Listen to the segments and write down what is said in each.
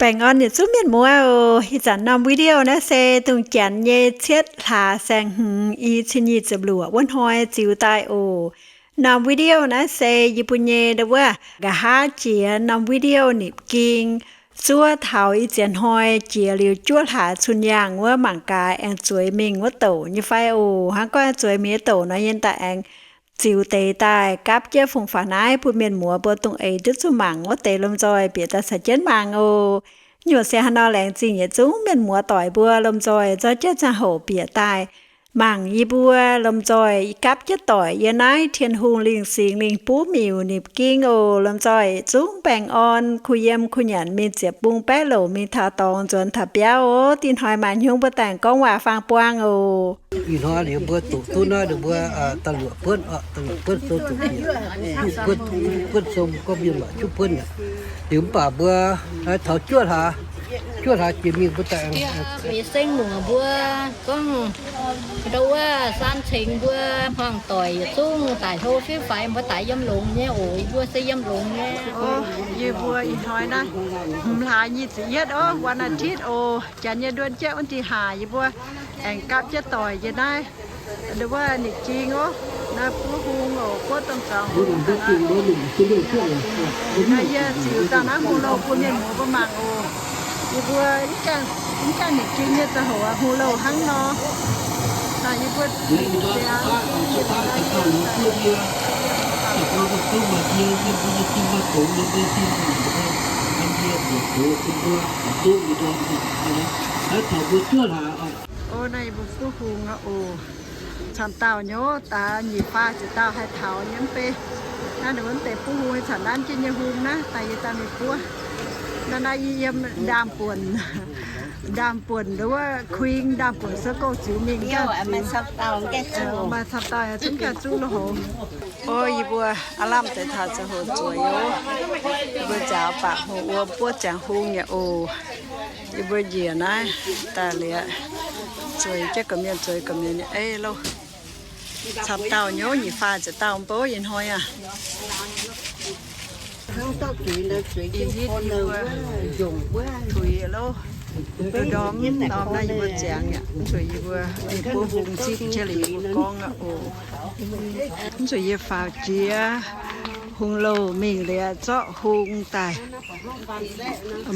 Baengh orn yietc zungv mienh muoz oc. Ih zanc norm video naaiv se dongh janx nyei cietv hlaax saeng-hmz i cin nyic ziepc luoqc wuov hnoi ziux daaih oc. Norm video naaiv se yie mbuo nyei ndau wuov nqa'haav jiex norm video nipc ging zuov taux ih ziex hnoi jiex liuz juov hlaax cun yaangh wuov mangc gaax aengx zueiz mingh wuov douc nyei fai oc. Hnangv gorngv zueiz mingh wuov douc nor, yie daaih aengx ziux deix daaih gapv jienv fungx faaux naaiv bun mienh muoz mbuo dongh eix duqv zuqc mangc wuov deix lomh nzoih bieqc daaih caux jienv mangc oc. Nyungc se haaix nor laengz zingh yietc zungv mienh muoz doic mbuo lomh nzoih zorqv jienv ziangh hoc bieqc daaih mangc yie mbuo lomh nzoih gapv jienv doic yiem naaiv Tin-Hungh Lingh Singx Lingh Buv Miuc nipc ging oc. Lomh nzoih zungv baengh orn, kuh yiem kuh nyanc mingh ziepc bung baeqv louc mingh taux dorngx nzuonx taux biauv oc. Dinh hnoi maaih hnyouv mbuo daaih gorngv waac-faang buangh oc. Ih hnoi liuz mbuo doqc duqv naaiv ninh mbuo da'luoqc buonv, da'luoqc buonv sou doqc bieqc, buonv sou gorngv mienh waac juqv buonv yaac. Liuz mv baac mbuo taux juov hlaax, juov hlaax jiex mingh mbuo daaih. Mienh seng muoc mbuo gorngv ndau wuov saan cengx mbuo hmuangx doic yietc zungv daic hlo fiev faix mbuo daic yiem longx nyei oc. Yie mbuo se yiem longx nyei. Yie mbuo ih hnoi naaiv hmz hlaax nyic ziepc yietv oc,วันอาทิตย์ oc. Janx nyei nduon jieqv wuov dih hlaax yie mbuo aengx gapv jienv doic njiec naaiv ndau wuov nipc ging oc. Naaiv buov hung oc, buov dongh zaux hung. Naaiv yie ziux daaih naaiv hung louh bun mienh muoz mbuo mangc oc. Yie mbuo mv gaengh nipc ging nyei ziangh hoc hung louh hnangv nor. Naaiv yie mbuo O, naaiv yie mbuo buov hung aqv oc. Camv dauh nyei, daaih nyic faah ziepc dauh haih taux nyei mv bei. Naaiv ninh mbuo mv deix buov hung, camv naaiv jienv nyei hung naaiv, daaih yie daaih mingh buov. Naaiv naaiv yie yiem ndaamv-buonc, ndaamv-buonc nduov kuing, ndaamv-buonc se gouv ziux mingh gaax. Maaih camv dauh zungv gaax zuqv loh hoz. O, yie mbuo aav lamh deix taux ziangh hoc zueiz oc. Yie mbuo nzaaux baac hungh wuom buov ziangx hung yaac oc. Yie mbuo njiec naaiv daaih liuz, zueiz jienv gorqv mienh, zueiz gorqv mienh nyei ei loh. Camv dauh nyei, nyic faah ziepc dauh mv baac ih hnoi aac. Ih hitv yie mbuo tuix loh. Ndorm ndorm naaiv yie mbuo ziangx yaac mv zuqc yie mbuo mingh buov hung zipv jienv liuz yie mbuo gorngv aqv oc. Mv zuqc yie faaux jiex hung louh mingh liuz zorqv hung daaih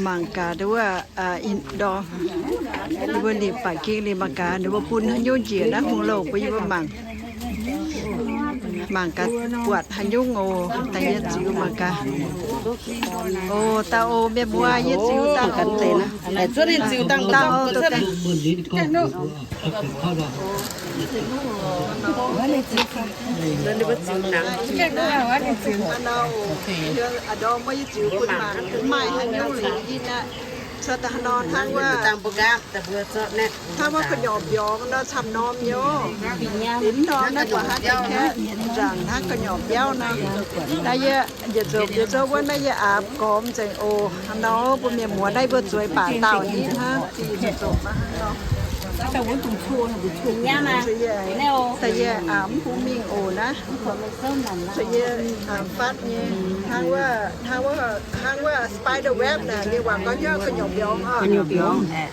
mangc gaax ndau wuov, ndorm, ninh mbuo nipc baeqc ging liuz mangc gaax ninh mbuo bun haaix nyungc njiec naaiv hung louh bun yie mbuo mangc. Mangc gaax buatc haaix nyungc oc. Daaih yie ziux mangc gaax. Oc, daaih oc mienh muoz, yie ziux daaih oc. Daaih oc. Ndorm wuov yie ziux bun mangc maaih haaix nyungc liuz yie naaiv. Cuotv daaih haaix nor hnangv wuov, hnangv wuov gu'nyuoz mbiorngz nor camv norm nyei oc. Mv norm naaiv buatc hnangv jiex kaeqv nzaangc hnangv gu'nyuoz biauv nor. Naaiv yie njiec zoux njiec zoux wuov naaiv yie aapv gormx nzengc oc. Hnangv nor bun mienh muoz naaiv mbuo zueiz baac dauh hitv hnangv, zoux zoux maiv hnangv nor. Da'yietv aapv mv bung mingh oc naaiv. Da'yietv aapv fatv nyei, hnangv wuov, hnangv wuov, hnangv wuov spider web naaic, mienh waac gorngv hnyouv gu'nyuoz mbiorngz oc.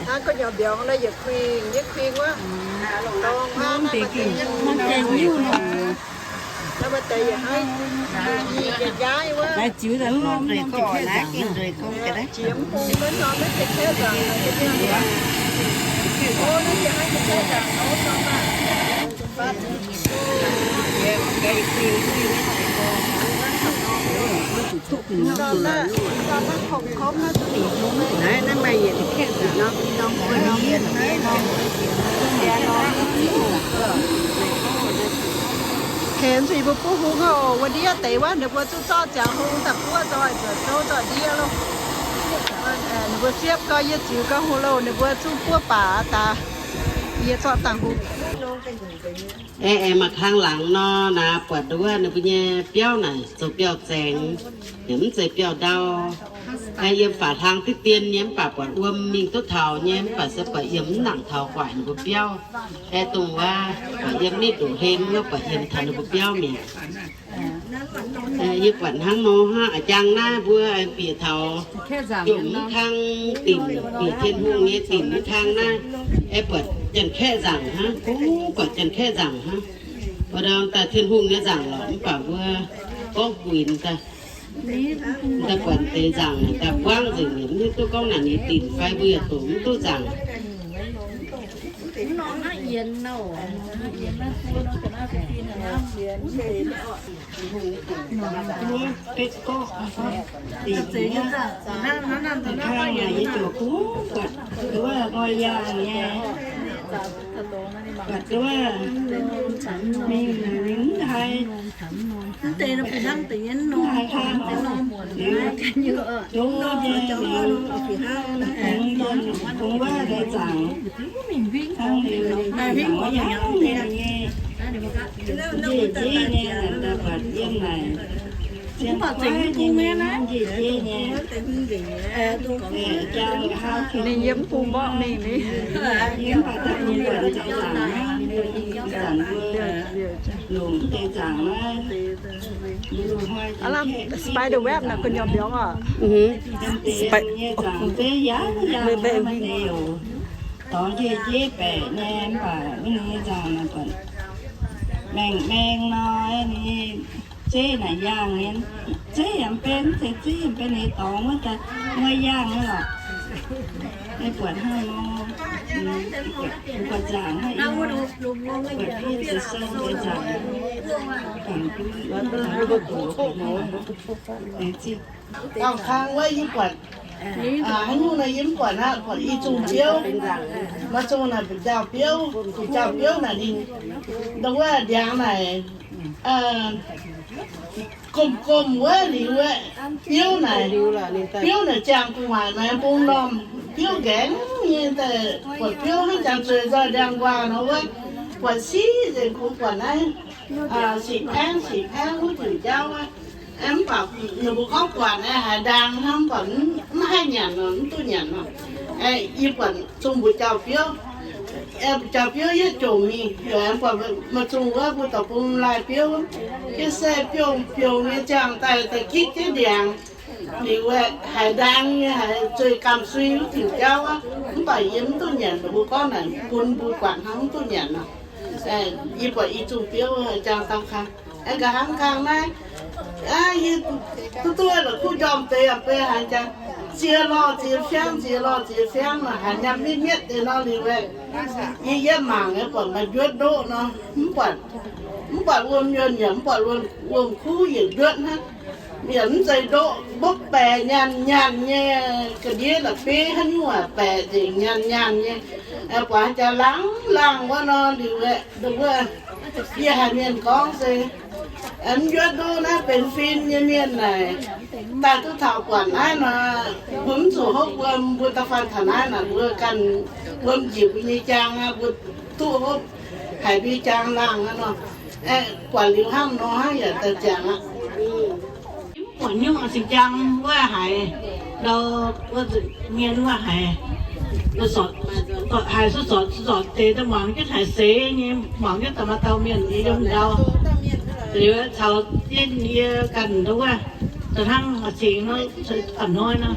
Hnangv gu'nyuoz mbiorngz naaiv yietc kuing yietc kuing wuov. Dongh hnangv naaiv maaih deix, naaiv maaih deix yietc hnangv, yietc njaaiv wuov. Jiex mv bung naaiv norm naaiv se kaeqv nzaangc, o, naaiv se hnangv se kaeqv nzaangc nor, norm aac. Hemx zuqc yie mbuo buov hung oc. Wuov ndiev deix wuov ninh mbuo zuqc zorqv ziangx hung daaih buov nzoih nzuonx souv nzoih ndiev loh. Ninh mbuo siepv gau, yie ziux gau hung louh, ninh mbuo zuqc buov baac daaih yie zorqv dangh hung. Aengx maaih kang laangz nor naaic, buatc wuov ninh mbuo nyei biauv naaic zoux biauv-zaengx, yaac mv zeiz biauv-ndau. Aengx yiem faatv hlang diqv dien nyei mv baac buatc wuom mingh duqv taux nyei, mv baac se buatc yiem mv nangc taux guaaic ninh mbuo biauv. Aengx dongh wuov buatc yiem nitv ndoqc hlen wuov buatc yiem taux ninh mbuo biauv mi'aqv. Yie buatc hnangv nor hnangv, a'jang naaiv mbuo bieqc taux jomc mv kang dinc, bieqc Tin-Hungh nyei dinc mv kang naaiv, aengx buatc Janx-Kaeqv nzaangc hnangv, kungx buatc Janx-Kaeqv nzaangc hnangv. Wuov ndau daaih Tin-Hungh nyei nzaangc lorqc, mv baac mbuo gorngv guinx daaih, daaih buatc deix nzaangc daaih buangv nzengc, mv hiuv duqv gorngv naaic ninh dinc fai mbuo yietc doqc mv duqv nzaangc. Ninh yiem bung mborqv mingh ni. Aav lamh spider web naaic gu'nyuoz mbiorngz oc. Dorngx njiec jeiv baeqc nyei, mv baac wuov ninh nyei nzaangc naaic buatc maeng-maeng nor, ninh zeiv naaic yaangh nyei. Zeiv yaac mv benx, zeiv zeiv yaac mv benx, ninh dorngx wuov daaih muoz yaangh nyei lorqc. Buatc hnangv nor, buatc nzaangc hnangv, buatc fiev deix sou deix nzaangc, Dangh kang wuov yie buatc, haaix nyungc naaic yie mv buatc aqv, buatc i zungh biouv. Maaih zungh naaic mbu'jauh biouv, mbu'jauh biouv naaic ninh, ndongc wuov ndiangx naaic, gomh-gomh wuov liuz aeqv, biouv naaic, biouv naaic ziangh gu'nguaaic maengx bung normh, biouv nqaengv nyei daaih, buatc biouv hnangv jangx zueiz nzoih ndiangx-nquaah nor wuov, buatc siqv nzengc kungx buatc naaiv siqc paengv siqc paengv wuov diuc jauv wuov. Mv baac ninh mbuo gorngv buatc naaiv haaix ndaang hnangv, mv baac mv haih nyanc nor, mv duqv nyanc nor. Yie buatc zungh mbu'jauh biouv, mbu'jauh biouv yietv jomc mingh, buatc maaih zungh wuov mbuo dorh bung laaih biouv, jienv se biouv-biouv nyei ziangh daaih, daaih gitv jienv ndiangx. Liuz haaix ndaang nyei haaix zueih gamh sui wuov diuc jauv wuov, mv baac yie mv duqv nyanc, mbuo gorngv naaic bun mbuo buatc hnangv mv duqv nyanc nor. Yie buatc i zungh biouv jangx dangh kang, aengx nqa'haav kang naaiv, yie duqv duqv la'kuqv njormh deix yaac beiv haaix jangx, ziex lorh ziex fiangv, ziex lorh ziex fiangv nor, haaix nyaanh mietv mietv deix nor liuz, yie yietv mangc yaac buatc maaih njuotv ndoqv nor, mv buatc, mv buatc wuom yuonh yaac mv buatc wuom kuv yietc njuotv hnangv. Yaac mv zeiz ndoqv, mbopv baeqc nyaanh nyaanh nyei, ga'ndiev la'bieiv haaix nyungc baeqc nzengc nyaanh nyaanh nyei. Buatc haaix jaax laangh laangh wuov nor liuz, wuov, yie haiz mienh gorngv se, mv njuotv ndoqv naaiv benx fin nyei mienh naaic, daaih duqv taux buatc naaiv nor, mbuo mv zuqc hopv wuom, mbuo da'faanh taux naaiv naaic mbuo ganh wuom njiec mbuo nyei jaang aqv, mbuo duqv hopv haic mbuo nyei jaang laangh aqv nor. Buatc liuz hnangv nor hnangv yaac daaih ziangx aqv. Mv buatc nyungc zinh jaang wuov haiz, ndau wuov mienh wuov haiz, haiz sortv sortv deix daaih muangx jienv haiz seix nyei, muangx jienv daaih maaih dauh mienh yiem ndau. Liuz caux jienv yie ganh ndau wuov, da'hnangv cingx nor, ganh hnoi nor,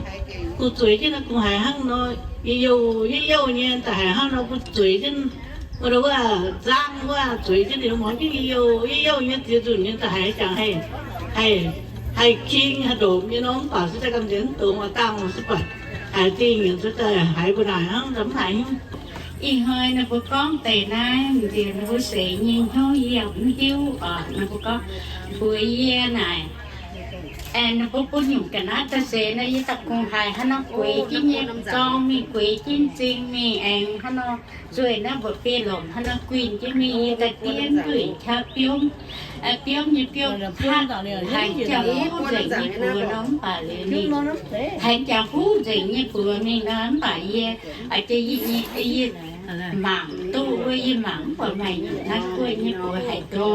kuh zueiz jienv nor, kungx haiz hnangv nor, yie youh yie youh nyei daaih haiz hnangv nor kuh zueiz jienv. Wuov ndau wuov nzangv wuov zueiz jienv ninh muangx jienv yie youh yie youh nyei ziex nzunc nyei daaih haiz jangx haih, haih, haih king haih ndomc nyei nor, mv baac se daaih gamh nziex mv dongz aac dangh se buatc haiz dingh yaac se daaih haiz mbuo naaic hnangv, mv haiz hingv. Ih hnoi ninh mbuo gorngv deix naaiv nziex ninh mbuo seix nyei hnyouv yie mv hiuv oc. Ninh mbuo gorngv mbuox yie naaic, aengx ninh mbuo bun nyungc ga'naaiv daaih seix nor, yie daaih kungx haiz hnangv nor gueix jienv nyei zorng mingh, gueix jienv m'zing mingh, aengx hnangv nor nzueic naaiv mbuoqc biei lomc hnangv nor guinh jienv mingh, yie daaih diev nduih qaqv biomv, biomv nyei biomv haaix jaax huv nzengc nyei buoz nor mv baac liuz ninh, haaix jaax huv nzengc nyei buoz mingh nor mv baac yie, yie mangc duqv wuov, yie mangc mv buatc maaih naaiv guoqv nyei buoz haiz ndo.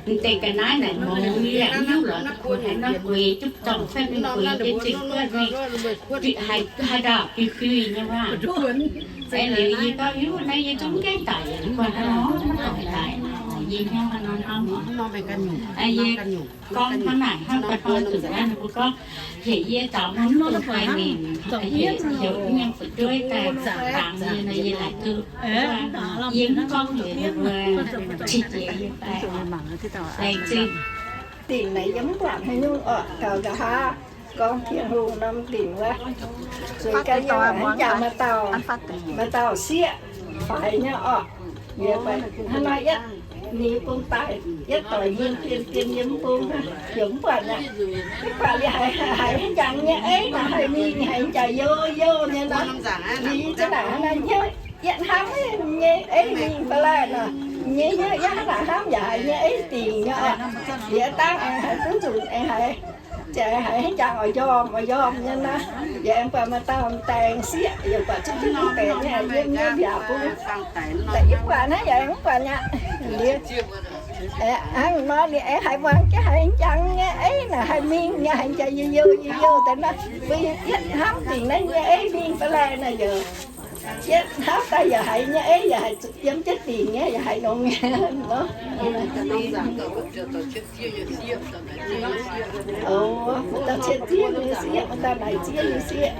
M'deix ga'naaiv naaic mouz yie yaac mv hiuv lorz kuh haaix nor gueix duqv dorngh cuotv mingh gueix jienv zingh guoqv mingh, haaix ndaauh biuh huih nyei waac. Aengx liuz yie gorngv, hiuv naaiv yie zungv gaengh daic, yie gorngv hnangv nor mv daic nor. Yie hnyouv haaix nor hnamv oc. Yie gorngv hnangv naaic hnangv daaih hnoi zuqc naaiv ninh mbuo gorngv heuc yie zaux hnangv dongh fai mingh, heuc hnyouv fu'jueiv daaih dangx yie nor, yie laaic duqv. Yie mv gorngv heuc ninh mbuo qiex jiez yie daaih oc. Laengz zingh. Dingc naaic yie mv buatc haaix nyungc oc, taux nqa'haav gorngv Tin-Hungh norm dingc wuov, zueiz ganh nyei waac hnangv jangx maaih dauh, maaih dauh sieqv faix nyei oc. Yie hnangv nor yietv ni bung daaih, yietv doic nyei dien dien yie mv bung, yie mv buatc aqv. Mv buatc liuz haiz, haiz hnangv jangx nyei eiv naaic, haiz mingh haiz jaax youh youh nyei nor. Liuz yie za'naaic hnangv nor hnyouv yietv hnamv nyei eiv mingh ba'laqv nor, nyei hnyouv yietv hnangv naaic hnamv yaac haiz nyei eiv dingc nyei oc. Liuz dangh aengx haiz duqv nzunc aengx haiz, ziouc haiz hnangv jangx oix njormh oix njormh nyei nor. Yie aengx buatc maaih dauh m'daaih sieqv, yie buatc zuqc jienv mv deix nyei yiem nyei mbiaauc bung. Da'yietv buatc naaiv yaac aengx mv buatc aqv. Liuz hnangv nor liuz aengx haiz muangx jienv haiz hnangv jangx nyei eiv naaic haiz mingh nyei, haiz jaax youh youh youh youh deix nor, mbuo yietv hnamv dingc naaiv nyei eiv mingh ba'laqv naaic yaac yietv hnamv daaih yaac haiz nyei eiv yaac haiz yiem jienv dingc nyei, yaac haiz longx nyei nor. Maaih dauh cien zieqv nyei sieqv, maaih dauh naaic zieqv nyei sieqv.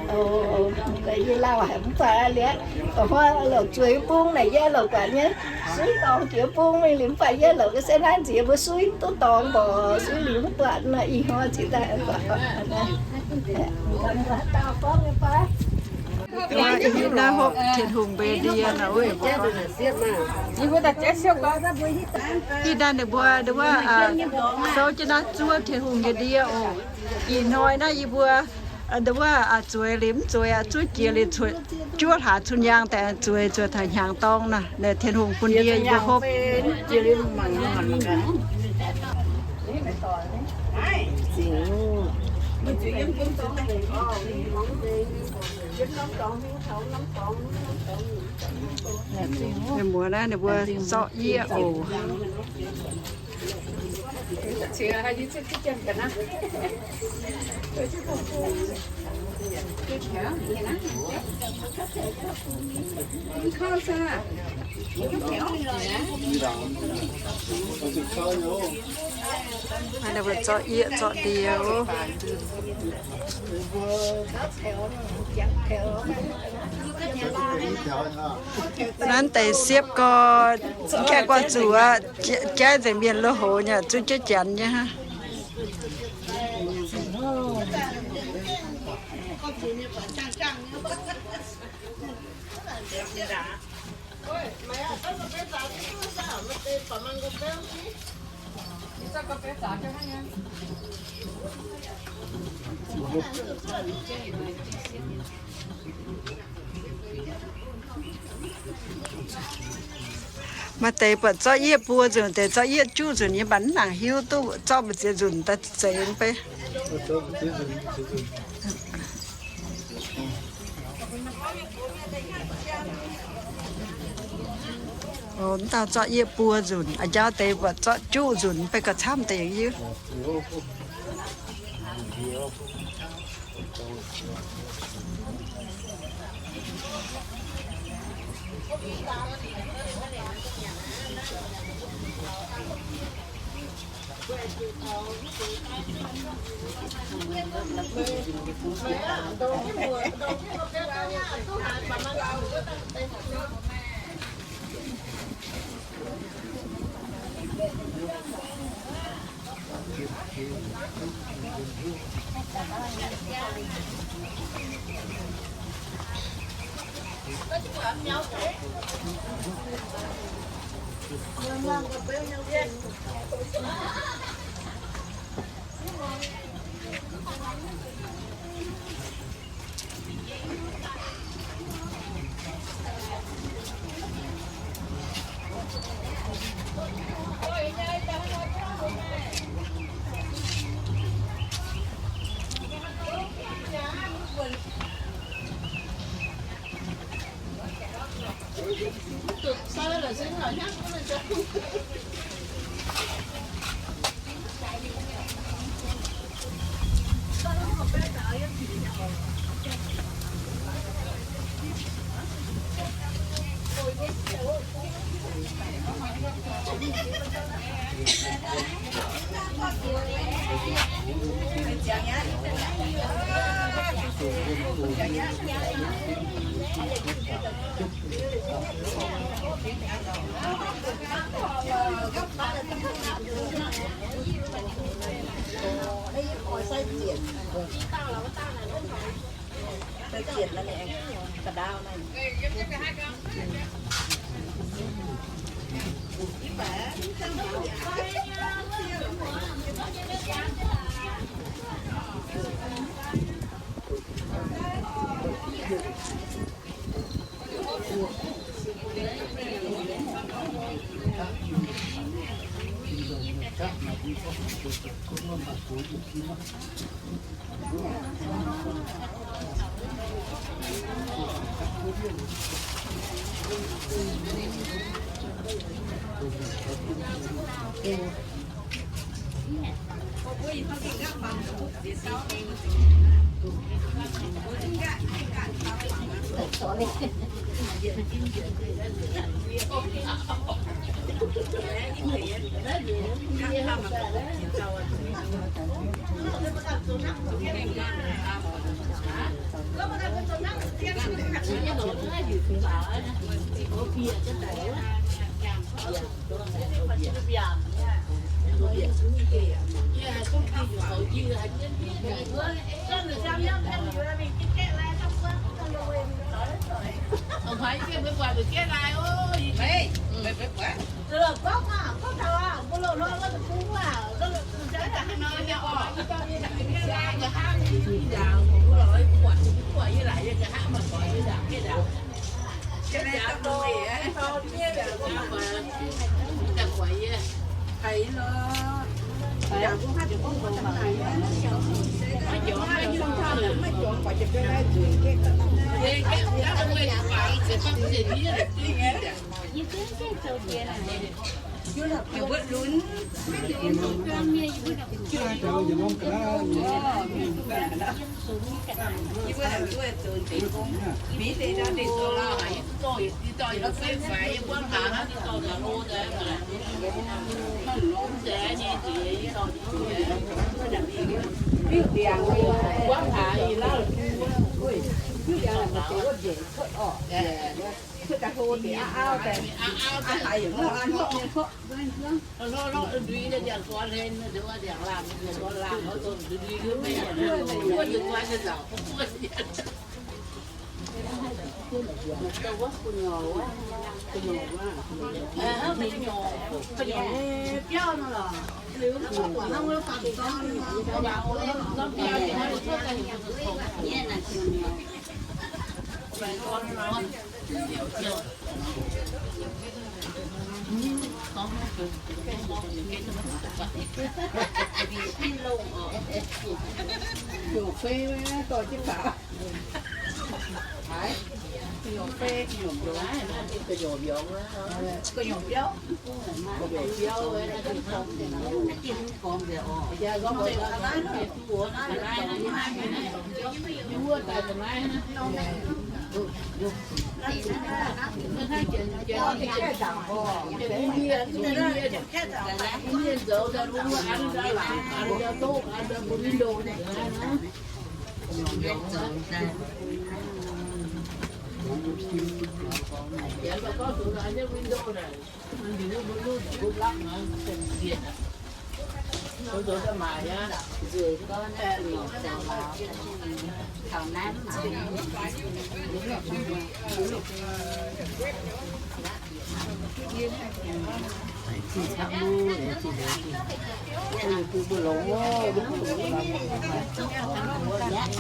Yie lauh haic mv baac liuz, hnoi louc zueiz bung naaic yie louc guaatc nyei, suiv dorngx jiex bung mingh liuz mv baac yie louc ga'sie naaiv nziex mbuo suiv duqv dorngx mborqc, suiv liuz mv buatc nor, ih hnoi ziex daaih buatc. Naaiv hopv Tin-Hungh mbuo ndie nor, ih naaiv ninh mbuo ndau wuov souv jienv naaiv zuov Tin-Hungh nyei ndie oc. Ih hnoi naaiv yie mbuo ndau wuov zueiz liuz mv zueiz, zuov jiex liuz juov hlaax cun yaang daaih zueiz, zueiz taux hnyangx dorng nor, naaiv Tin-Hungh bun ndie yie mbuo hopv. Mienh muoz naaiv ninh mbuo zorqv yieqv oc. Ninh mbuo zorqv yieqv zorqv ndie oc. Naaiv deix siepv gorx, jai guanh zuqc aqv, jaiv nzengc mienh lo houx nyei, zuqv jienv janx nyei hnangv. Maaih deix buatc zorqv yieqv buo nzunc, deix zorqv yieqv juqv nzunc nyei, mv baac mv nangc hiuv duqv zorqv mbu'ziex nzunc daaih zeiz mv bei. Mv dauh zorqv yieqv buo nzunc, a'jauv deix buatc zorqv juqv nzunc, mv bei gauh camv deix yaac yieqv.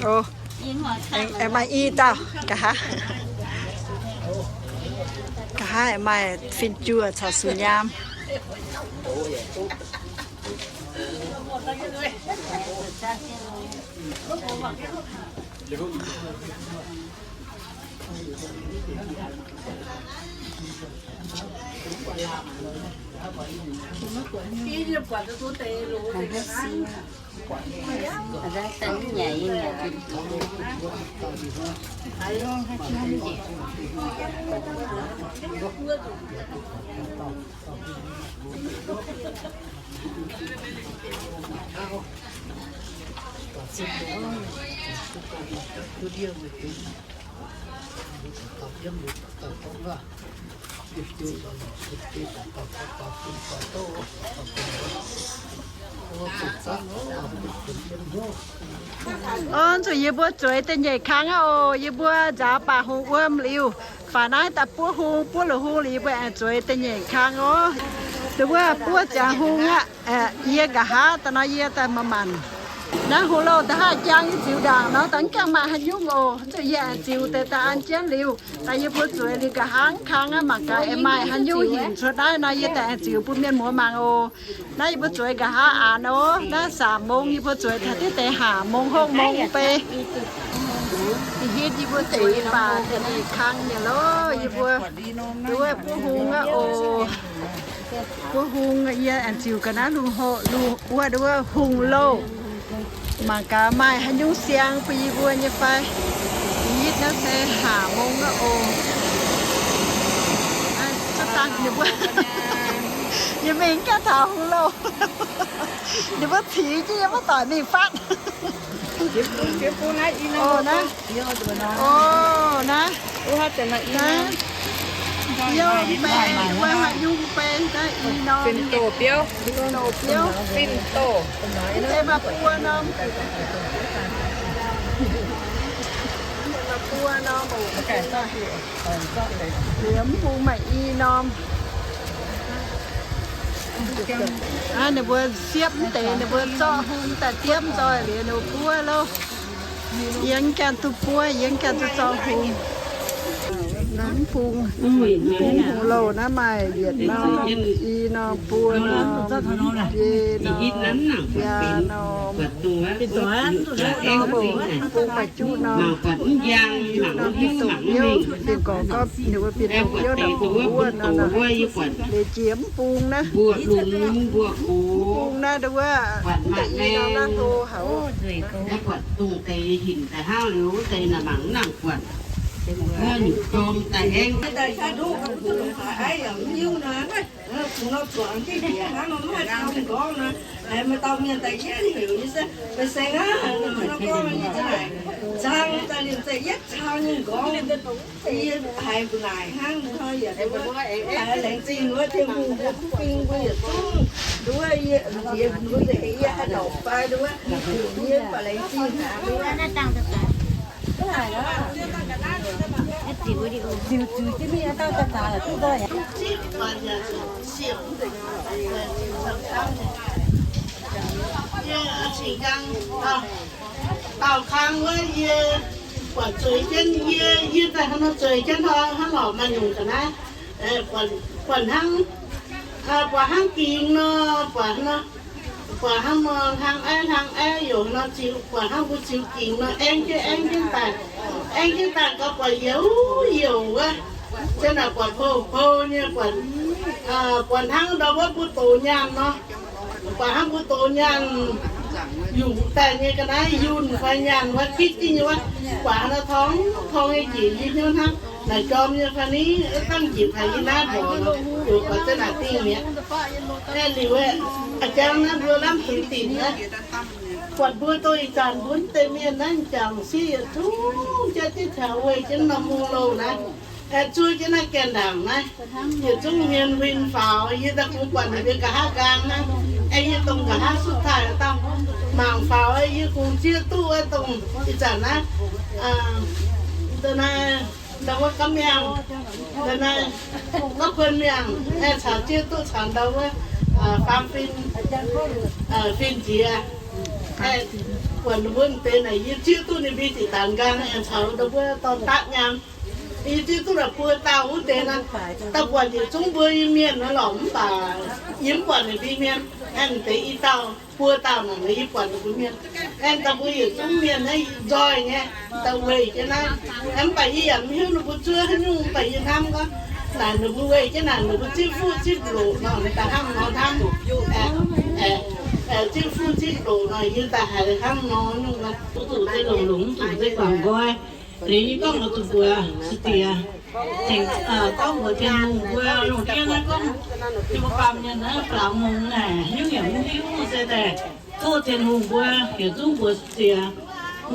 Ov, aengx maaih i dauh nqa'haav, nqa'haav aengx maaih fin-juoh caux sux nyaam. Ov, zuqc yie mbuo zueiz da'nyeic kang aqv oc. Yie mbuo nzaaux baac hungh wuom liuz, faaux naaiv daaih buov hung, buov la'hung liuz yie mbuo aengx zueiz da'nyeic kang ov. Dongh wuov buov ziangx hung aqv. Yie nqa'haav daaih nor yie daaih maanc-maanc. Naaiv hungh louh da'haih jang yie ziux ndaangc nor, da'mv gaengh maaih haaix nyungc oc. Zuqc yie aengx ziux deix daaih an jienv liuz, daaih yie mbuo zueiz liuz nqa'haav kang aqv, mangc gaax aengx maaih haaix nyungc hinc cuotv naaiv nor, yie daaih aengx ziux bun mienh muoz mangc oc. Naaiv yie mbuo zueiz nqa'haav aanx oc. Naaiv saam mong yie mbuo zueiz taux diqv deix haac mong hopv mong mv bei. Hitv yie mbuo zueiz baac da'nyeic kang nyei loh. Yie mbuo nduov buov hung aqv oc. Buov hung yie aengx ziux ga'naaiv lungh hoc lungh wuov nduov hungh louh. Mangc gaax maaih haaix nyungc siang bun yie mbuo nyei fai. Hitv naaiv se haac mong aqv oc. Cuotv dangh ninh mbuo, yie mingh gaengh taux hungh louh. Ninh mbuo cingx jienv yie maiv doic mingh fatv. Oc, naaiv. Oc, naaiv. Naaiv. Biouv mv bei, wuov haaix nyungc mv bei, naaiv i norm. Fin-doh biouv. Fin-doh biouv. Fin-doh. Mv bei maaih buo norm. Mv bei maaih buo norm oc. Liemh bung maaih i norm. Aa, ninh mbuo siepv mv deix, ninh mbuo zorqv hung daaih diemv nzoih liuz ninh mbuo buov loh. Yie mv gaengh duqv buov, yie mv gaengh duqv zorqv hung. Naaiv bung, bung hungh louh naaiv maaih yietc norm, i norm, buo norm, biei norm, biaa norm. Juqv norm oc, bung maaih juqv norm. Juqv norm fin-doh biouv, fin-gorx gorngv ninh mbuo fin-doh biouv nor, wuov nor, wuov, leiz jiex mv bung naaiv. Mv bung naaiv, wuov, da'nyeic norm naaiv hlo haic. Daaih dauh mienh daaih yietv hnyangx nor gorngv nyei za'naaic, cang daaih liemh zeih yietv cang nyei nqorngv. Yie haiz mbu'naaic hnangv nor, yaac laengz zingh wuov Tin-Hungh mbuo kuv fing mbuo yietc zungv nduov yie, nziex mbuo nzengc yie haaix dauh fai nduov, yie baac laengz zingh haic nduov. Ziux ziux jienv mingh, dauh dauh dauh duqv nzoih. Daauh kang wuov yie buatc zueiz jienv, yie, yie daaih hnangv nor zueiz jienv nor, hnangv lorqc maaih nyungc ga'naaiv, buatc hnangv, buatc hnangv gingx nor, buatc nor, buatc hnangv nor hlang aiv hlang aiv, yaac nor ziux, buatc hnangv mbuo ziux gingx nor, aengv jienv aengv jienv daaih, aengv jienv daaih gauh buatc youc youc wuov, jienv naaic buatc pou pou nyei, buatc, buatc hnangv ndau wuov mbuo dox nyaanh nor. Buatc hnangv mbuo dox nyaanh yungz daaih nyei ga'naaiv yunh fai nyaanh wuov gitv jienv nyei wuov, buatc hnangv nor torng torng nyei njiec yie hnyouv hnangv naaic jorm nyei fai ni, dangh njiec taux yie naaiv mborqc nor, yaac buatc za'naaic dingh mi'aqv. Aeqv, liuz aeqv, a'jang naaiv mbuo lamh zuiz dinc naaiv, buatc mbuo doh ih zanc mbuo deix mienh naaiv m'jangc sieqv yietc zungv jatv diqv taux weih jienv norm hungh louh naaiv, aeqv, zuov jienv naaiv gaengh ndaangc naaiv, yietc zungv hmien huin faaux. Yie daaih kungx buatc ninh mbuo nqa'haav nqaang naaiv, aeqv, yie dongh nqa'haav sutv taaih dangh mangc faaux, yie kungx zieqv duqv wuov dongh ih zanc naaiv, da'naaiv, ndau wuov gapv miangh, da'naaiv gapv kuon miangh, aeqv, caux zieqv duqv caux ndau wuov faam fin, fin-nziex, aeqv, buatc ninh mbuo deix naaic yie zieqv duqv ninh mbuo ziqc daanx nqaang, aeqv, caux ndau wuov dorn daqv nyaam. Yie zieqv duqv naaic buo dauh wuov deix naaiv, daaih buatc yietc zungv mbuo nyei mienh naaiv lorqc, mv baac yie mv buatc ninh mbuo mienh. Aeqv, deix i dauh buo dauh naaic yie buatc ninh mbuo mienh. Aeqv, daaih mbuo yietc zungv mienh naaiv nzoih nyei, daaih weih jienv naaiv. Aeqv, mv baac yie yaac mv hiuv ninh mbuo zuov haaix nyungc, mv baac yie hnamv gorngv naaic ninh mbuo weih jienv naaic ninh mbuo zipv fuqv zipv loqc nor, daaih hnangv nor hnamv. Zipv fuqv zipv loqc nor, yie daaih haiz hnangv nor nyungc, zuqc se longx longx, zuqc se guangc nqoi. Liuz yie gorngv oix zuqc mbuox Sitiex, gorngv mbuox Tin-Hungh mbuo lungh ndiev naaiv gorngv, yie mbuo baamh mienh naaiv faaux mungz naaic, hiuv yaac mv hiuv se daaih. Tov Tin-Hungh mbuo yietc zungv mbuox ziex,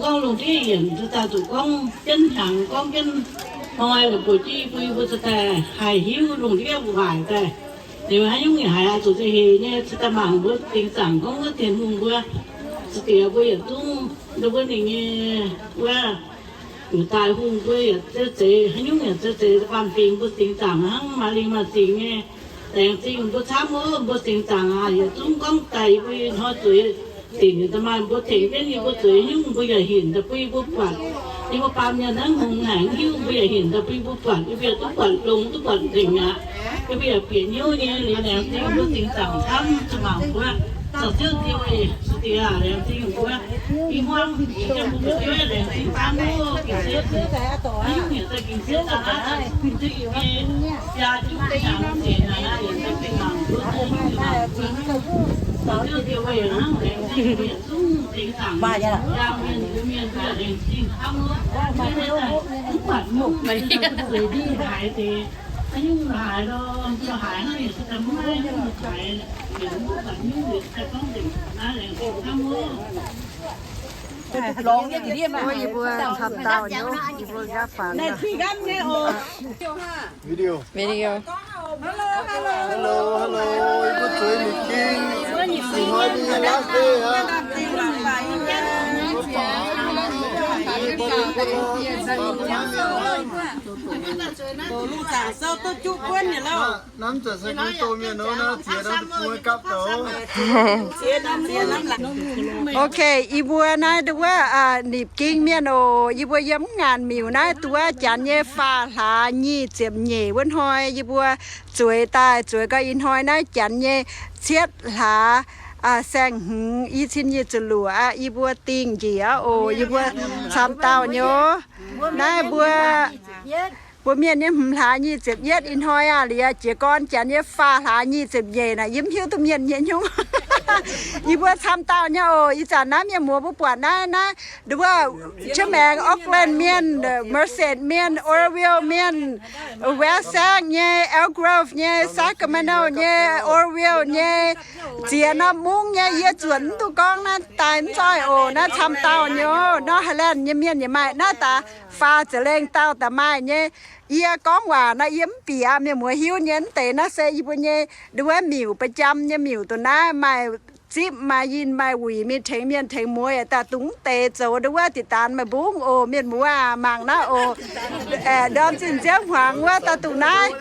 gorngv lungh ndiev yienc daaih zuqc gorngv jienv hnyangx, gorngv jienv hnoi la'buoz jienv bun yie mbuo daaih haih hiuv lungh ndiev waaic daaih. Liuz haaix nyungc yaac haiz oix zuqc za'hec nyei, cingx daaih mangc mbuo za'gengh zaangc gorngv wuov Tin-Hungh mbuo, za'gengh mbuo yietc zungv ndon wuov ninh nyei wuov daaih hungh mbuo yietc zeix, haaix nyungc yietc zeix baamh fingx mbuo za'gengh zaangc hnangv, maaih lingh maaih zingx nyei. Laengz zingh mbuo camv oc, mbuo za'gengh zaangc aqv. Yietc zungv gorngv daaih yie mbuo hnoi zueiz dingc daaih maaih mbuo tengx jienv yie mbuo zueiz nyungc, mbuo yaac hinc daaih bun yie mbuo buatc. Yie mbuo baamh mienh hnangv hungx haic hiuv, mbuo yaac hinc daaih bun yie mbuo buatc, yie mbuo yaac duqv buatc longx, duqv buatc nzengc aqv. Yie mbuo yaac bieqc hnyouv nyei. Liuz laengz zingh mbuo za'gengh zaangc camv, zuqc mangc mbuo. Zoux Ziouv Diex, Ziouv Diex, laengz zingh mbuo. Ih hmuangv yie mbuo laengz zingh camv oc, ging-sieqv, haaix nyungc yietc zungv ging-sieqv daaih naaiv, Ziouv nyei jaa juqv hnyangx-zieqc naaic, yietc zungv bieqc mangc mbuo, haaix nyungc bieqc mangc mbuo. Zoux Ziouv Diex weic hnangv laengz zingh mbuo yietc zungv zingh zaangc, yangh mienh mbuo mienh mbuo laengz zingh camv oc. Mv baac mv zeiz haaix deix, haaix nyungc haaix lorqc, mbuo haaix hnangv yietc zungv mv haaix nyungc haaix, yietc mv baac nyungc yietc zungv gorngv nzengc naaiv laengz zingh camv oc. Yie mbuo camv dauh nyei, yie mbuo nqaapv faanx. Video. Hello, hello, yie mbuo zueiz Nipc Ging. Ih hnoi mbuo nyei last day aqv. Namv zanc se kungx doh mienh nor, naaiv ziex norm bung gapv douz. Ok, yie mbuo naaiv nduov wuov, Nipc Ging mienh oc. Yie mbuo yiem mv ngaanc miuc naaiv nduov wuov janx nyei faah hlaax nyic ziepc nyeic wuov hnoi yie mbuo zueiz daaih, zueiz gau ih hnoi naaiv janx nyei cietv hlaax saeng-hmz i cin nyic ziepc luoqc aqv. Yie mbuo dingh njiec aqv oc. Yie mbuo camv dauh nyei oc. Naaiv mbuo mbuo mienh nyei hmz hlaax nyic ziepc yietv ih hnoi aqv. Liuz jiez gorn janx nyei faah hlaax nyic ziepc nyeic naaic, yie mv hiuv duqv mienh nyei hnyouv. Yie mbuo camv dauh nyei oc. Ih zanc naaiv mienh muoz mbuo buatc naaiv, naaiv nduov wuov, jienv maengx Oakland mienh, Merced mienh, Oroville mienh, West Sac nyei, Elk Grove nyei, Sacramento nyei, Oroville nyei, ziex norm mungv nyei, yie zuotc mv duqv gorngv naaiv daaih mv zoih oc. Naaiv camv dauh nyei oc. North Highland nyei mienh yaac maaih naaiv daaih, faah za'lengh dauh daaih maaih nyei. Yie gorngv waac nor yie mv bieqc aqv. Mienh muoz hiuv nyei, mv deix naaiv se yie mbuo nyei nduov wuov miuc, ba'jam nyei miuc. Dongh naaiv maaih zipv, maaih yinh, maaih wuic, mingh tengx mienh tengx muoz yaac daaih dungx mv deix zoux nduov wuov diqc daanx meih mbungv oc. Mienh muoz aah, mangc naaiv oc. Ndorm zinh nziouv hmuangx wuov daaih dongh naaiv,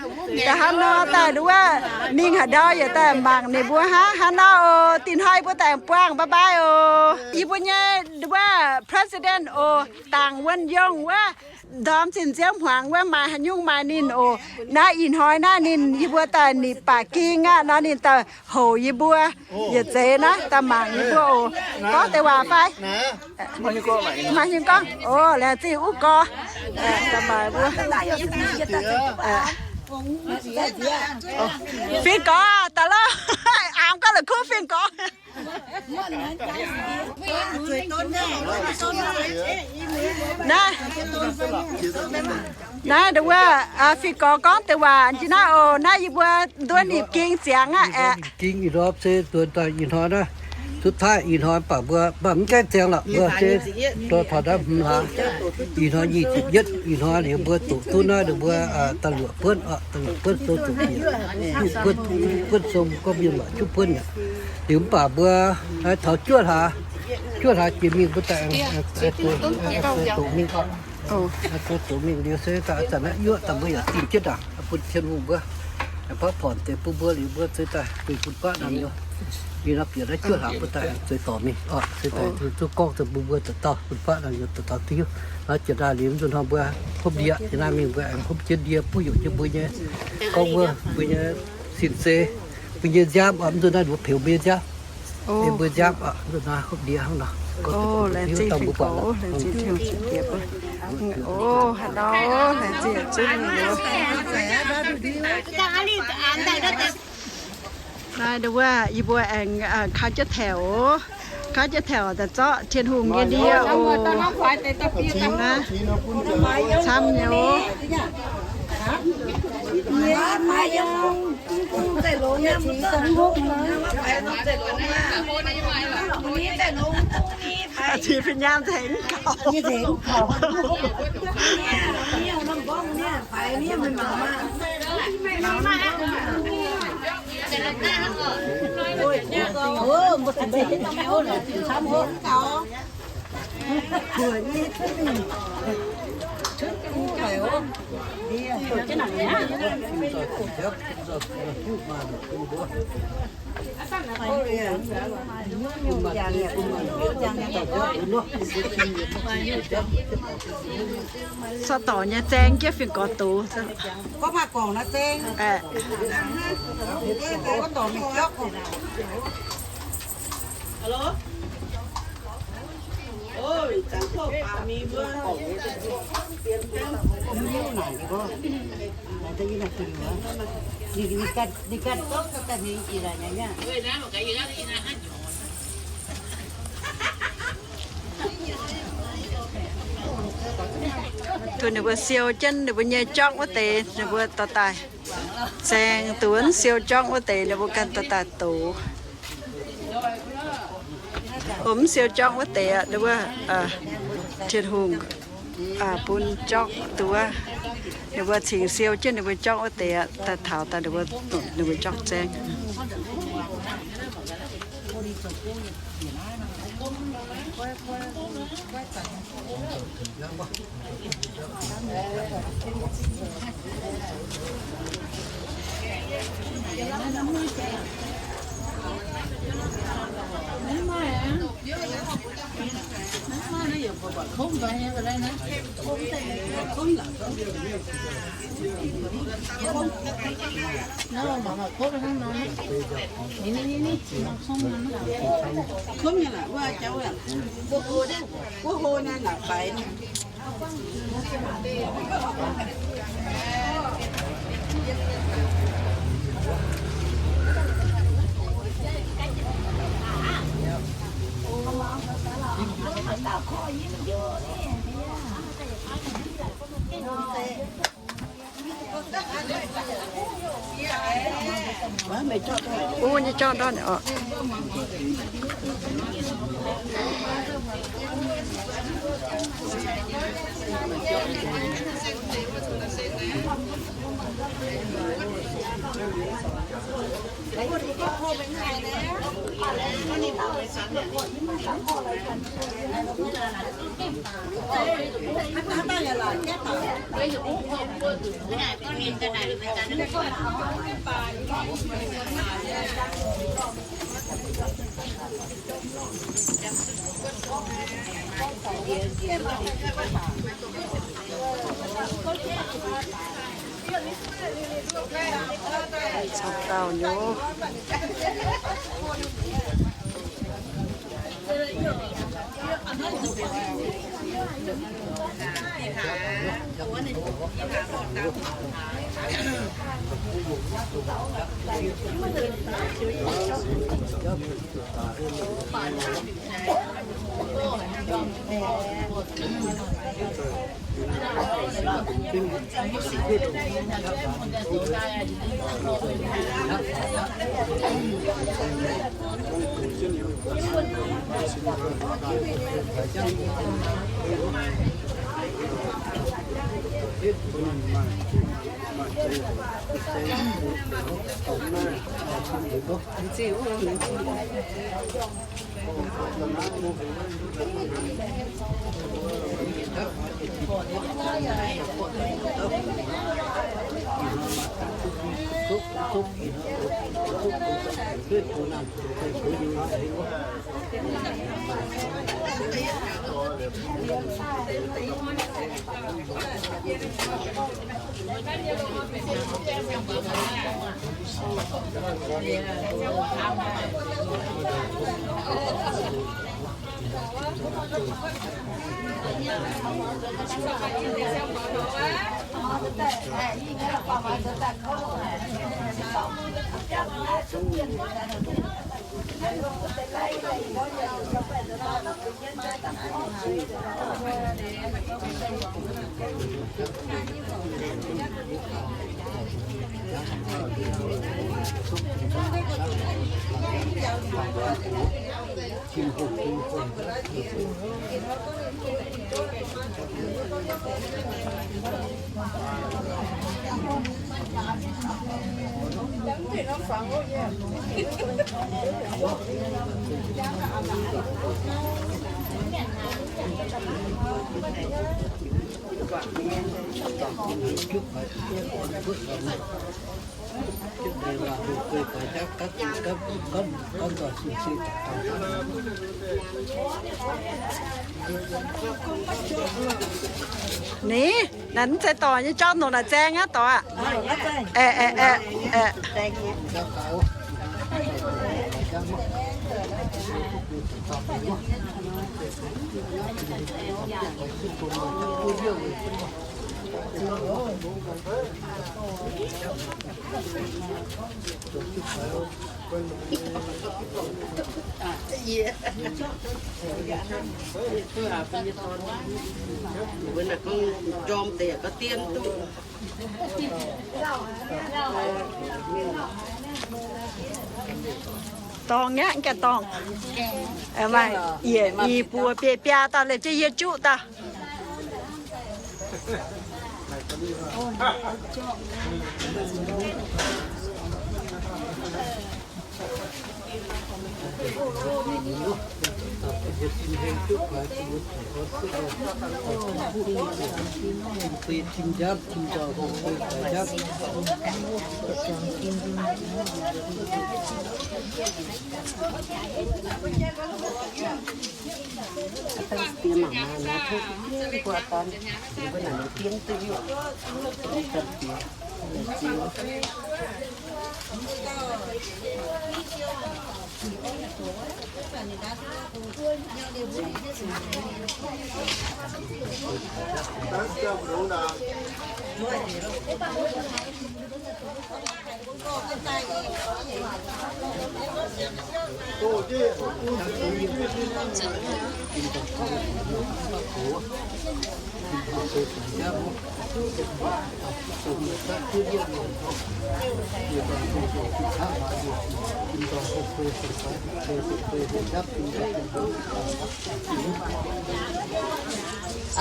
daaih hnangv nor daaih nduov wuov mingh haaix ndau yaac daaih mangc ninh mbuo hnangv. Hnangv nor oc, dinh hnoi mbuo daaih buangh, bye bye oc. Yie mbuo nyei nduov wuov president oc, Dangc Wuonh Yongh wuov, ndorm zinh nziouv hmuangx wuov maaih haaix nyungc maaih ninh oc. Naaiv ih hnoi naaiv ninh yie mbuo daaih nipc baac ging aqv nor ninh daaih houc yie mbuo yietc zeiz naaiv daaih mangc yie mbuo oc. Gorngv deix waac fai? Maaih hnyouv gorngv oc. Laengz zingh wuov gorx. Daaih mangc mbuo. Fingx Gorx daaih lauh. Aengx gorngv la'kuqv Fingx Gorx. Naaiv, naaiv nduov wuov, Fingx Gorx gorngv deix waac jiex naaiv oc. Naaiv yie mbuo nduov Nipc Ging ziangx aqv. Ging ih hnoi se nduov daaih ih hnoi naaiv, suv taaih ih hnoi baac mbuo mv gaengh ziangx lorqc. Mbuo se dorh taux naaiv hmz hlaax, ih hnoi nyic ziepc yietv, ih hnoi liuz mbuo doqc duqv naaiv, mbuo da'luoqc buonv, da'luoqc buonv sou doqc bieqc, buonv sou gorngv mienh waac juqv buonv yaac. Liuz mv baac mbuo taux juov hlaax, juov hlaax jiex mingh mbuo daaih doqc mingh. Doqc mingh liuz se daaih zanc naaiv yuoqv daaih mbuo yaac dingh jienv ndaangc bun Tin-Hungh mbuo, aengx paav porn deix bun mbuo liuz mbuo zueiz daaih duih bun guaatv naaiv liuz. Liuz nor bieqc naaiv juov hlaax mbuo daaih zueiz dorngc mingh oc, zueiz daaih zuqc gorngv deix mbuo mbuo dauh dauh bun guaatv naaiv liuz dauh dauh diuv. Naaiv jiex ndaaih liuz mv nzunc hnoi mbuo hopv ndie, jiex naaiv mingh mbuo aengx hopv jienv ndie buov heuc jienv mbuo nyei, gorngv wuov mbuo nyei sin se, mbuo nyei nziaamv oc, mv nzunc naaiv mbuo peux mbuo nyei nziaamv. Mbuo nziaamv oc, mv nzunc naaiv hopv ndie hnangv nor. Naaiv nduov wuov yie mbuo aengx kaux jienv taux oc. Kaux jienv taux daaih zorqv Tin-Hungh nyei ndie oc. Camv nyei oc. Aa, tix fin nyaam tengx gauh. Sou dorc nyei zaeng jienv fingx gorx doz. Duqv ninh mbuo siou jienv ninh mbuo nyei jorngv wuov deix, ninh mbuo dorh daaih zaeng. Duqv siou jorngv wuov deix, ninh mbuo ganh dorh daaih doz. Mv siou jorngv wuov deix aqv, ninh mbuo, Tin-Hungh bun jorngv duqv. Ninh mbuo cingx siou jienv ninh mbuo jorngv wuov deix aqv, daaih taux daaih ninh mbuo, ninh mbuo jorngv zaeng. Ov, nyei jorngv ndortv oc. Caux gauh nyei. Ninh, naaiv mv zeiz dorc nyei, jauv nongc naaic zaeng aqv dorc aqv. Aeqv, aeqv, aeqv, aeqv. Dorngx nyei, ganh dorngx. Maaih yietc i buo biei biaa dauh, liuz jienv yie juqv dauh.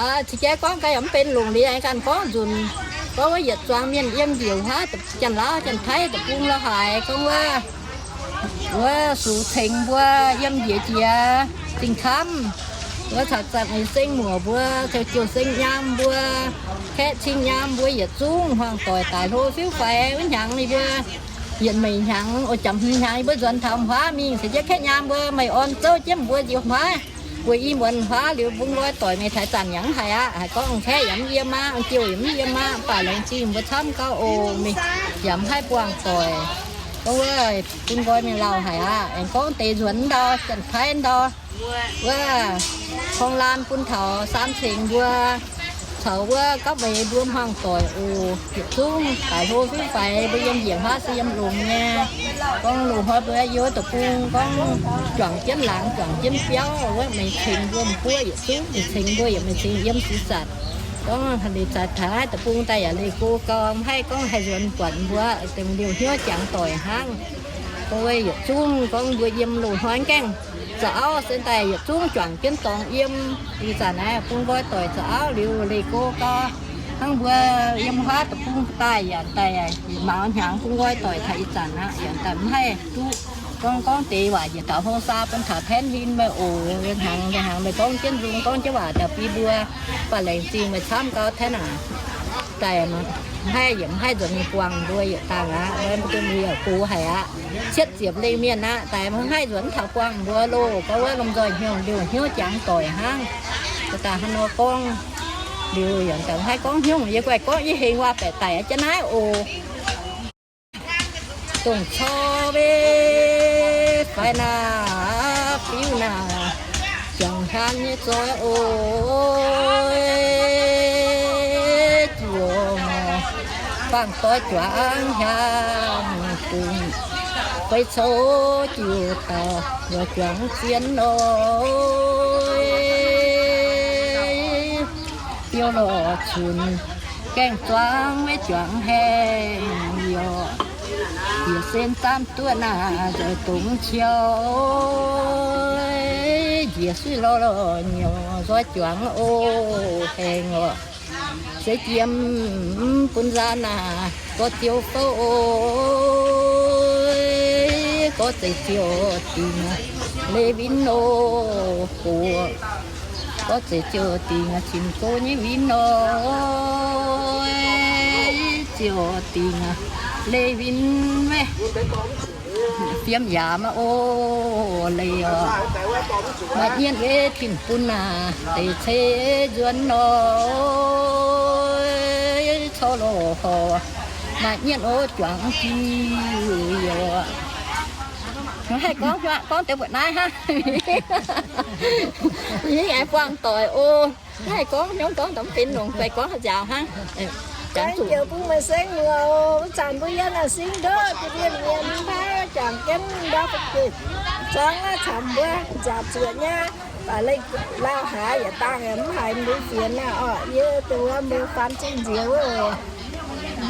Aa, caux jienv gorngv gaax yaac mv benx longc liuz, ganh gorngv nzunc, gorngv wuov yietc zuangx mienh yiem njiec wuov, Janx-Lauv Janx-Taiv deic-bung la'haic, gorngv wuov, wuov sux cengx mbuo yiem njiec jiex zingh camv, wuov caux zanc nyei seng muoc mbuo, caux jiouh seng nyaam mbuo, kaeqv cing nyaam mbuo yietc zungv hmuangx doic daic hlo fiuv faix wuov hnyangx ninh mbuo yietc meic hnyangx, o, jangx hmz hnyangx ninh mbuo nzuonx taux huaav mingh caux jienv kaeqv nyaam mbuo meih orn zouv jienv mbuo njiec huaav. Weic i muonz huaav liuz bun nqoi doic meih taaix zanc yaac mv haiz aqv. Haiz gorngv kaeqv yaac mv yiem aqv, jiouh yaac mv yiem aqv, mv baac laengz zingh mbuo camv gauh oc. Mingh yaac mv haih buangh doic. Gorngv wuov bun nqoi mingh lauh haic aqv. Aengx gorngv deix nzuonx ndau, Janx-Taiv ndau, wuov korng laan bun taux Saan Cengx mbuo caux wuov gapv meix mbuo hmuangx doic oc. Yietc zungv daic hlo fiuv faix mbuo yiem njiec huaav se yiem longx nyei. Gorngv loz-hnoi mbuo yiem wuov deic-bung gorngv juangc jienv laangz juangc jienv biauv, wuov meix cengx mbuo m'buo yietc zungv, meix cengx mbuo yaac meix cengx yiem six zatc. Gorngv leiz zaaix taux naaiv deic-bung daaih yaac leih go gau, mv haih gorngv haih nzuonx buatc mbuo dongh liouh hnyouv jangx doic hnangv. Gorngv wuov yietc zungv gorngv mbuo yiem loz-hnoi gaengh za'auv se daaih yietc zungv juangc jienv dorngx yiem. Ih zanc naaiv bun nqoi doic za'auv liuz leih go gau, hnangv mbuo yiem huaav deic-bung daaih yaac daaih yietc mauz hnyangx bun nqoi doic taux ih zanc aqv, yaac daaih mv haih duqv gorngv gorngv deix waac njiec taux hlo saa bun taux Taiv Hinh meih oc. Hnyangx hnyangx meih gorngv jienv nzung gorngv jienv waac daaih bun mbuo, baac laengz zingh meih camv gauh Taiv naaic daaih mv haih yietc mv haih nzuonx mingh buangh mbuo yietc dangh aqv. Mbuo mbuo mbuo yaac gox haic aqv. Cietv ziepc lengh mienh aqv, daaih mv haih nzuonx taux buangh mbuo loh. Gorngv wuov lomh nzoih hnyouv liouh hnyouv jangx doic hnangv. Daaih hnangv nor gorngv liuz yaac daaih mv haih gorngv hnyouv, yie guaih gorngv yie hengx waac-baeqc daic jienv naaiv oc. Dongh corc mbe fai naaic, fiuv naaic, juangc hlan nyei zoih oc. Juoh bangc doix juangc hnyangx dungz fei cou jiu dauh, juangc zien loi, biouv lorh cunx Gaengh zuangx maiv juangc haengh yaac, yaac sen zaamv duqv naaic nzoih dongz qiu, njiec suiv lorh lorh nyouc nzoih juangx o haengh oc. Se jiem bun nzaan naaic gorx ziouc fouv o, gorx zeiz ziouc dingc leiz win o, gox gorx zeiz ziouc dingc cin-go nyei win o, ziouc dingc leiz win maiv fiem yaac maiv o leiz oc. Maaih nyienh ei tin bun naaic deix ceix nzuonx nor, corc loz horc maaih nyienh o juangc diuh yoc. Haih gorngv, gorngv deix mbuoqc naaiv hnangv. Yie aengx buangh doic o. Haih gorngv hnyouv gorngv daaih mv benx longc fai gorngv haaix nziaaux hnangv. Gaengh ziouc bun meih sengv muoz o, wuov zanc mbuo yiem naaic singx ndoqv, bun mienh mienh mv baac jangx jienv ndau fu'jueiv zorngv naaiv camv mbuo nziaaux zuoqc nyei. Baac leiz lauh haaix yietc dangh yaac mv haiz mbuo fienx naaiv orqc. Yie dongh wuov mbuo faan zingh nziex wuov,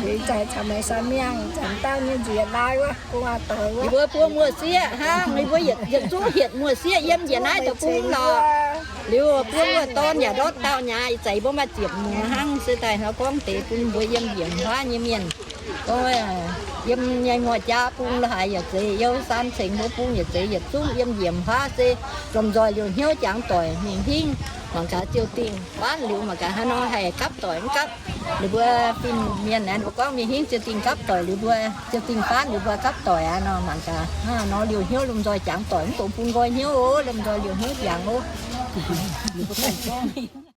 nziex zaaix camv meih sai miangh camv dangh nyei nziex lai wuov gu'nguaaz doic wuov. Yie mbuo buo muoz-sieqv hnangv, yie mbuo yietc zungv hietc muoz-sieqv yiem njiec naaiv deic-bung lorqc. Liuz buo muoz-dorn yaac ndortv dauh nyei, ih zanc mbuo maaih ziepc muoz hnangv. Se daaih hnangv gorngv deix bun mbuo yiem njiec hmuangv nyei mienh, gorngv yiem nyei muoz-jaa bung lorqc haaix yaac zeiz, yiem Saan Ceng mbuo bung yaac zeiz, yietc zungv yiem njiec hmuangv se lomh nzoih liouh hnyouv jangx doic mingh hingv. Mangc gaax ziouc dingh faanv liuz mangc gaax haaix nor haih gapv doic mv gapv. Liuz mbuo fin-mienh aeqv, mbuo gorngv mingh hingv ziouc dingh gapv doic liuz mbuo, ziouc dingh faanv liuz mbuo gapv doic aqv nor. Mangc gaax hnangv nor liouh hnyouv lomh nzoih jangx doic, mv dungx bun nqoi hnyouv oc, lomh nzoih liouh hnyouv jangx oc.